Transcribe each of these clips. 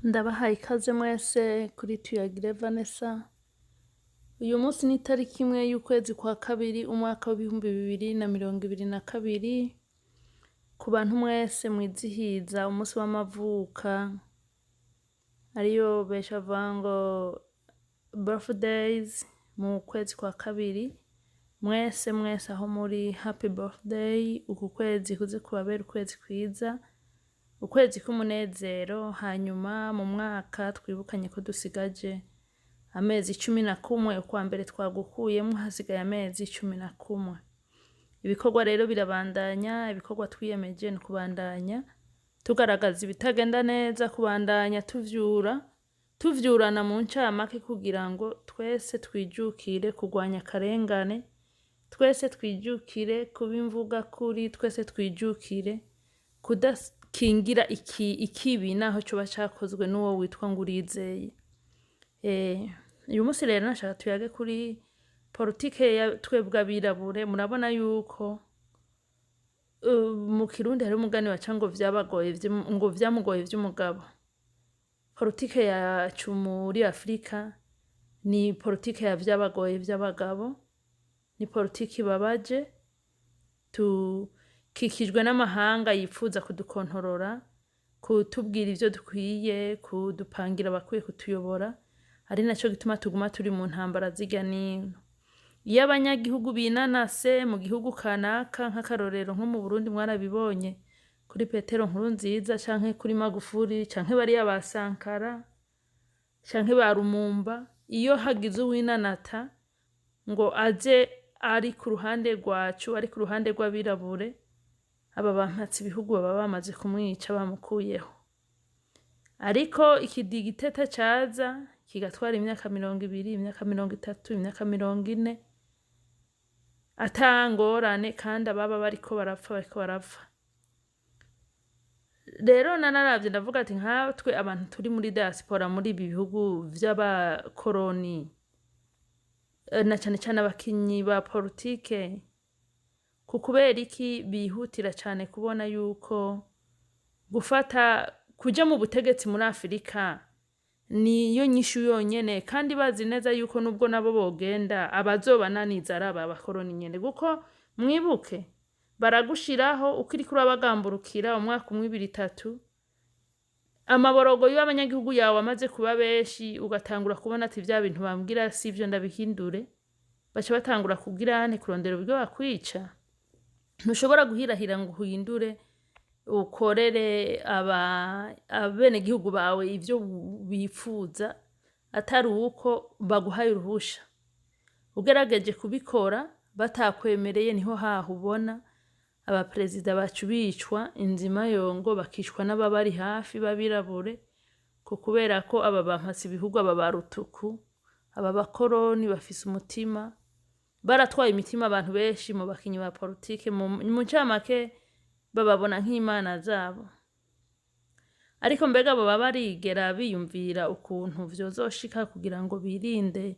Ndabahaye ikaze mwese kuri Tuyagire Vanessa. Uyu munsi ni itariki 1 y'ukwezi kwa kabiri, umwaka w'2022. Ku bantu mwese mwizihiza umunsi w'amavuka, ariyo benshi bavuga ngo birthdays mu kwezi kwa kabiri, mwese mwese aho muri, happy birthday. Uku kwezi kuze kubabera ukwezi kwiza, ukwezi k'umunezero. Hanyuma mu mwaka twibukanye ko dusigaje amezi 11. Ukwa mbere twagukuyemwo, hasigaye amezi 11. Ibikorwa rero birabandanya. Ibikorwa twiyemeje ni ukubandanya tugaragaza ibitagenda neza, kubandanya tuvyura, tuvyurana mu ncamake, kugira ngo twese twijukire kurwanya akarengane, twese twijukire kuba imvugakuri, twese twijukire kudakingira ikibi naho coba cakozwe n'uwo witwa ngo urizeye. Uyu munsi rero nashaka tuyage kuri politike ya twebwe abirabure. Murabona yuko mu Kirundi hariho umugani baca ngo vyabagoye, ngo vyamugoye vy'umugabo. Politike yacu muri Afurika ni politike ya vyabagoye vy'abagabo, ni politike ibabaje. Tukikijwe n'amahanga yipfuza kudukontorora, kutubwira ivyo dukwiye, kudupangira abakwiye kutuyobora, ari naco gituma tuguma turi mu ntambara zirya n'ino. Iyo abanyagihugu binanase mu gihugu kanaka, nk'akarorero nko mu Burundi, mwarabibonye kuri Petero Nkurunziza canke kuri Magufuli canke bariya ba Sankara canke ba Lumumba, iyo hagize uwinanata ngo aze ari ku ruhande rwacu, ari ku ruhande rw'abirabure, aba bampatse ibihugu baba bamaze kumwica, bamukuyeho. Ariko ikidigiteta caza kigatwara imyaka 20, imyaka 30, imyaka 40, ata ngorane, kandi ababa bariko barapfa bariko barapfa. Rero nanaravye ndavuga ati nkatwe abantu turi muri diaspora, muri ibi bihugu vy'abakoroni, na cane cane abakinyi ba politike, ku kubera iki bihutira cane kubona yuko gufata kuja mu butegetsi muri Afirika niyo nyishu yonyene, kandi bazi neza yuko nubwo nabo bogenda, abazobananiza ari aba bakoroni nyene? Kuko mwibuke, baragushiraho ukiriko urabagamburukira umwaka umwe, ibiri, itatu, amaborogo y'abanyagihugu yawe amaze kuba benshi, ugatangura kubona ati vya bintu bambwira sivyo, ndabihindure, baca batangura kugira ane kurondera uburyo bakwica. Ntushobora guhirahira ngo uhindure ukorere aba abenegihugu bawe ivyo bipfuza atari uko baguhaye uruhusha. Ugerageje kubikora batakwemereye, niho haho ubona abaperezida bacu bicwa inzimayongo, bakicwa n'ababari hafi b'abirabure, ku kubera ko aba bampatse ibihugu, aba ba rutuku, aba bakoroni bafise umutima, baratwaye imitima abantu benshi mu bakinyi ba politike. Mu ncamake bababona nk'imana zabo. Ariko mbega boba barigera biyumvira ukuntu vyozoshika kugira ngo birinde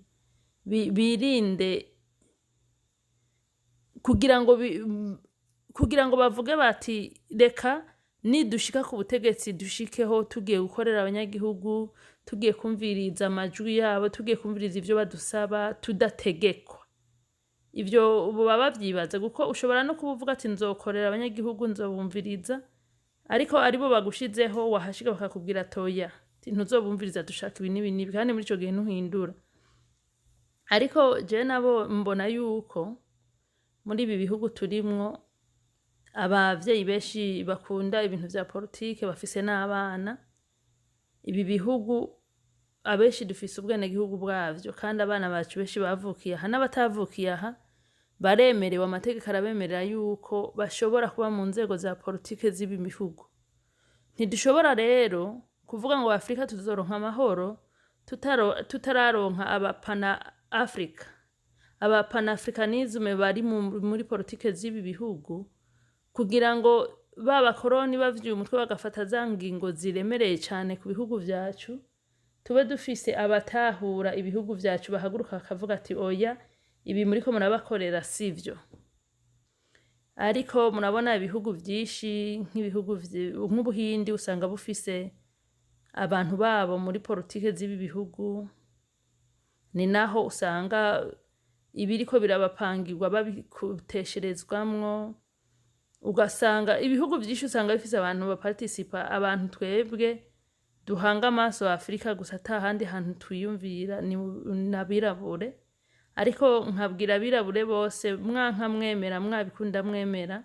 kugira ngo bavuge bati reka nidushika ku butegetsi dushikeho tugiye gukorera abanyagihugu, tugiye kumviriza amajwi yabo, tugiye kumviriza ivyo badusaba, tudategekwa? Ivyo boba bavyibaza? Kuko ushobora no kuba uvuga ati nzokorera abanyagihugu, nzobumviriza, ariko aribo bagushizeho, wahashika bakakubwira toya, ntuzobumviriza, dushaka ibi n'ibi n'ibi, kandi muri ico gihe ntuhindura. Ariko jewe nabo mbona yuko muri ibi bihugu turimwo, abavyeyi benshi bakunda ibintu vya politike bafise n'abana. Ibi bihugu abenshi dufise ubwenegihugu bwavyo, kandi abana bacu benshi bavukiye aha n'abatavukiye aha baremerewe, amategeko arabemerera yuko bashobora kuba mu nzego za politike z'ibi bihugu. Ntidushobora rero kuvuga ngo Afurika tuzoronka amahoro tutararonka abapana Afrika, aba panafricanisme bari muri politike z'ibi bihugu, kugira ngo ba bakoroni bavyuye umutwe bagafata za ngingo ziremereye cane ku bihugu vyacu, tube dufise abatahura ibihugu vyacu bahaguruka bakavuga ati oya, ibi muriko murabakorera sivyo. Ariko murabona ibihugu vyinshi, nk'ibihugu nk'Ubuhindi, usanga bufise abantu babo muri politike z'ibi bihugu. Ni naho usanga ibiriko birabapangirwa babitesherezwamwo. Ugasanga ibihugu vyinshi usanga bifise abantu baparticipa. Abantu twebwe duhanga amaso Afurika gusa, ata handi hantu twiyumvira, ni n'abirabure. Ariko nkabwira abirabure bose, mwanka mwemera, mwabikunda mwemera,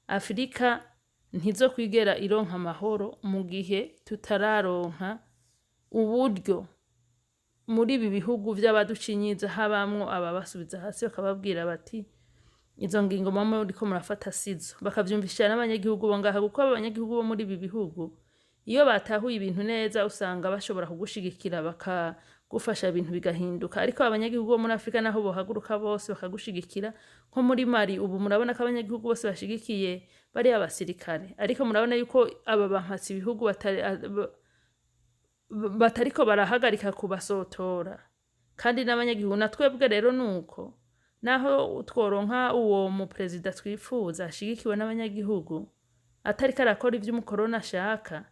Afurika ntizokwigera ironka amahoro mu gihe tutararonka uburyo muri ibi bihugu vy'abaducinyiza habamwo ababasubiza hasi, bakababwira bati: "Izo ngingo muba muriko murafata sizo." Bakavyumvisha n'abanyagihugu bo ngaha, kuko abanyagihugu bo muri ibi bihugu iyo batahuye ibintu neza usanga bashobora kugushigikira, bakagufasha, ibintu bigahinduka. Ariko abanyagihugu bo muri Afurika, naho bohaguruka bose bakagushigikira, nko muri Mali ubu murabona ko abanyagihugu bose bashigikiye bariya basirikare, ariko murabona yuko aba bampatse ibihugu batariko barahagarika kubasotora kandi n'abanyagihugu. Na twebwe rero nuko, naho tworonka uwo muperezida twifuza ashigikiwe n'abanyagihugu, atariko arakora ivyo umukoroni ashaka,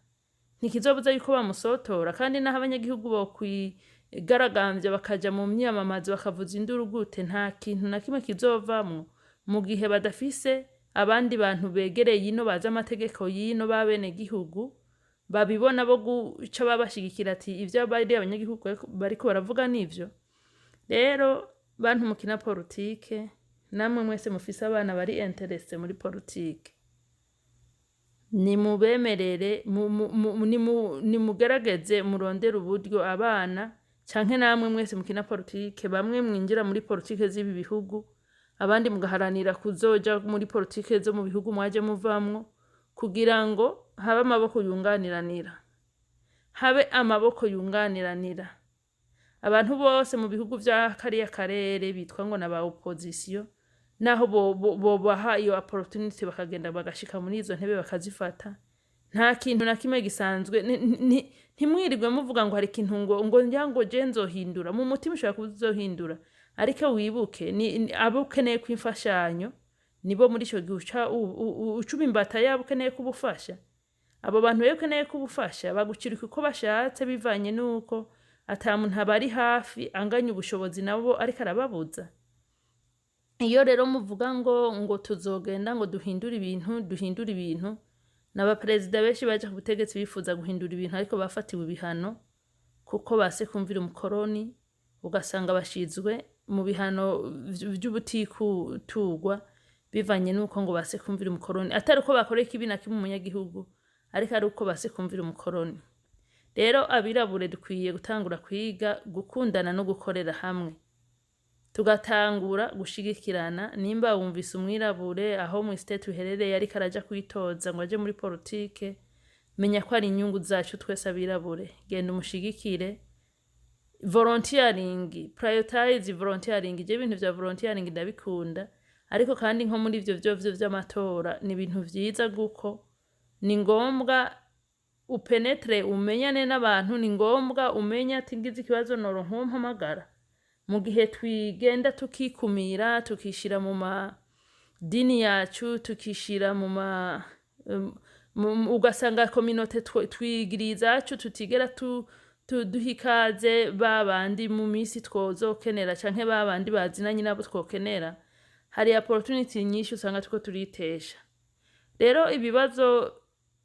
ntikizobuza yuko bamusotora. Kandi naho abanyagihugu bokwigaragambya, bakaja mu myamamazo, bakavuza induru gute, nta kintu na kimwe kizovamwo mu gihe badafise abandi bantu begereye ino, bazi amategeko y'ino, b'abenegihugu babibona, bo guca babashigikira ati: "Ivyo bariya abanyagihugu bariko baravuga nivyo." Rero bantu mukina politike, namwe mwese mufise abana bari intéressés muri politike, nimubemerere, nimugerageze murondere uburyo abana canke namwe mwese mukina politike, bamwe mwinjira muri politike z'ibi bihugu, abandi mugaharanira kuzoja muri politike zo mu bihugu mwaje muvamwo, kugira ngo habe amaboko yunganiranira, habe amaboko yunganiranira. Abantu bose mu bihugu vya kariya karere bitwa ngo na ba opposition, naho bobaha iyo opportunity bakagenda bagashika muri izo ntebe bakazifata, nta kintu na kimwe gisanzwe. Ntimwirirwe muvuga ngo hari ikintu ngo ngira ngo je nzohindura. Mu mutima ushobora kuba uzohindura, ariko wibuke ni abo ukeneye ko imfashanyo, nibo muri ico gihe uca ucuba imbata yabo. Ukeneye kubufasha abo bantu rero, ukeneye kubufasha, bagucirika uko bashatse, bivanye n'uko ata muntu abari hafi anganya ubushobozi nabo, ariko arababuza. Iyo rero muvuga ngo tuzogenda ngo duhindure ibintu, duhindure ibintu, n'abaperezida benshi baja ku butegetsi bifuza guhindura ibintu, ariko bafatiwe ibihano kuko base kumvira umukoroni, ugasanga bashizwe mu bihano vy'ubutikuturwa bivanye n'uko ngo base kumvira umukoroni, atari uko bakoreye ikibi na kimwe umunyagihugu, ariko ari uko base kumvira umukoroni. Rero abirabure dukwiye gutangura kwiga gukundana no gukorera hamwe, tugatangura gushigikirana. Nimba wumvise umwirabure aho mu state uherereye ariko araja kwitoza ngo aje muri politike, menya ko ari inyungu zacu twese abirabure, genda umushigikire. Volunteering, prioritize volunteering. Je ibintu vya volunteering ndabikunda, ariko kandi nko muri ivyo vyovyo vy'amatora ni ibintu vyiza, guko ni ngombwa upénétre, umenyane n'abantu, ni ngombwa umenye ati: "Ngize ikibazo noronka uwo mpamagara." Mu gihe twigenda tukikumira, tukishira mu madini yacu, tukishira mu ma ugasanga communauté twigiriye izacu, tutigera duha ikaze ba bandi mu misi twozokenera, canke ba bandi bazinanye nabo twokenera, hari opportunity nyinshi usanga turiko turitesha. Rero ibibazo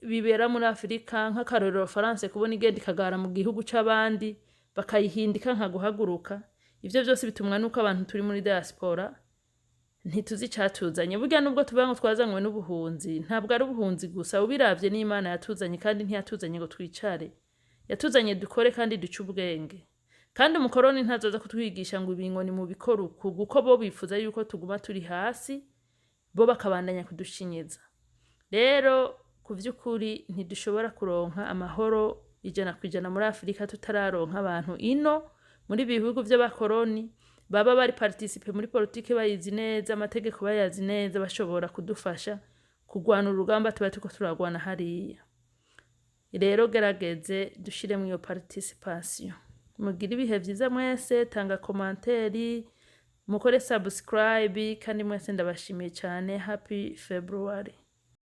bibera muri Afurika, nk'akarorero France kubona igenda ikagara mu gihugu c'abandi, bakayihindika nka guhaguruka, ivyo vyose bitumwa nuko abantu turi muri diaspora ntituzi icatuzanye. Burya nubwo tuvuga ngo twazanywe n'ubuhunzi, ntabwo ari ubuhunzi gusa. Ubiravye n'Imana yatuzanye, kandi ntiyatuzanye ngo twicare, yatuzanye dukore kandi duce ubwenge. Kandi umukoroni ntazoza kutwigisha ngo ibi ngo ni mu bikora uku, kuko bo bifuza yuko tuguma turi hasi, bo bakabandanya kudushinyiza. Rero ku vy'ukuri ntidushobora kuronka amahoro 100% muri Afurika tutararonka abantu ino muri ibi bihugu vy'abakoroni baba bari participé muri politike, bayizi neza amategeko, bayazi neza, bashobora kudufasha kurwana urugamba tuba turiko turarwana hariya. Rero gerageze dushiremwo iyo participation. Mugire ibihe vyiza mwese. Tanga commentaire. Mukore subscribe, kandi mwese ndabashimiye cyane. Happy February.